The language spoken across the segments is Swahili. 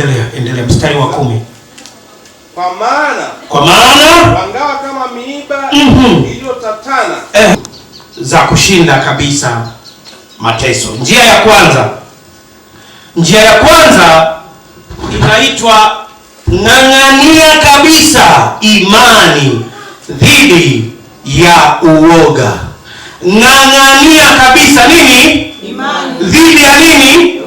Endelea, endelea, mstari wa 10. Kwa maana, Kwa maana wangawa kama miiba iliyotatana, za kushinda kabisa mateso. Njia ya kwanza, njia ya kwanza inaitwa ng'ang'ania kabisa imani dhidi ya uoga. Ng'ang'ania kabisa nini? Imani. Dhidi ya nini?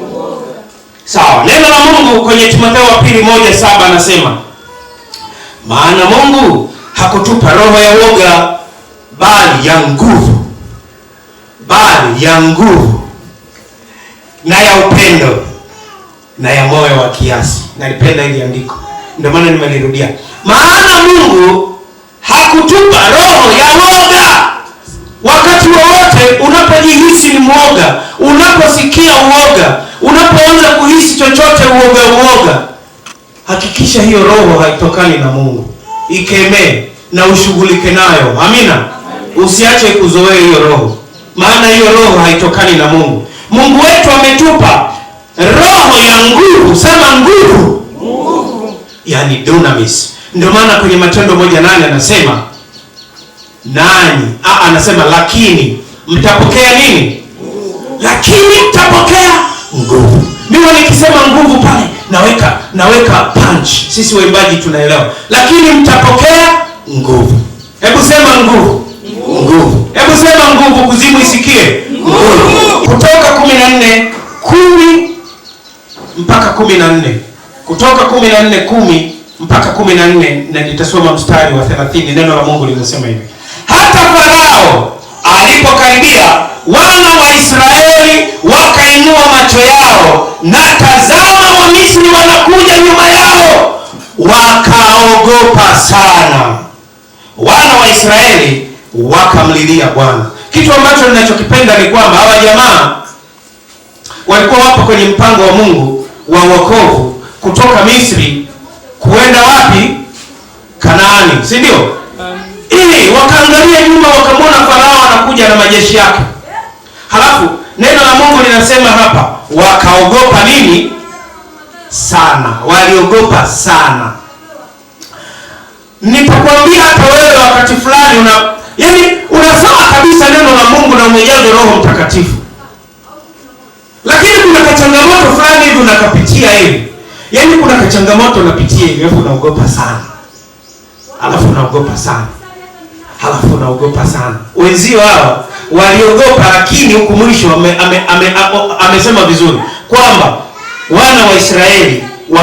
Sawa. Neno la Mungu kwenye Timotheo wa pili 1:7 anasema, maana Mungu hakutupa roho ya uoga, bali ya nguvu, bali ya nguvu na ya upendo na ya moyo wa kiasi. Nalipenda hili andiko, ndio maana nimelirudia. Maana Mungu hakutupa roho ya woga. Wakati wowote unapojihisi ni mwoga, unaposikia uoga, unapoanza kuhisi chochote uoga uoga, hakikisha hiyo roho haitokani na Mungu. Ikemee na ushughulike nayo. Amina. Usiache kuzoea hiyo roho, maana hiyo roho haitokani na Mungu. Mungu wetu ametupa roho ya nguvu. Sema nguvu. Nguvu. Yaani dunamis. Ndio maana kwenye Matendo 1:8 anasema nani? Anasema lakini mtapokea nini? Lakini mtapokea nguvu. Mimi nikisema nguvu pale naweka punch. Sisi waimbaji tunaelewa. Lakini mtapokea nguvu. Hebu sema nguvu. Nguvu. Hebu sema nguvu, kuzimu isikie. Nguvu. Kutoka 14:10 mpaka 14. Kutoka 14:10 mpaka 14, na nitasoma mstari wa 30. Neno la Mungu linasema hivi: hata Farao alipokaribia, wana wa Israeli wakainua macho yao, na tazama, Wamisri wanakuja nyuma yao, wakaogopa sana. Wana wa Israeli wakamlilia Bwana. Kitu ambacho ninachokipenda ni kwamba hawa jamaa walikuwa wapo kwenye mpango wa Mungu wa wokovu kutoka Misri kuenda wapi? Kanaani, si ndio? Ili wakaangalia nyuma wakamwona Farao anakuja na majeshi yake. Halafu neno la Mungu linasema hapa wakaogopa nini? Sana. Waliogopa sana. Nitakwambia hata wewe wakati fulani yaani unasoma kabisa neno la Mungu na umejazwa Roho Mtakatifu, lakini kuna kachangamoto fulani hivi unakapitia hivi. Yaani kuna kachangamoto unapitia hivi, alafu unaogopa sana. Alafu unaogopa sana. Alafu unaogopa sana. Wenzio hao waliogopa, lakini huku mwisho amesema vizuri kwamba wana wa Israeli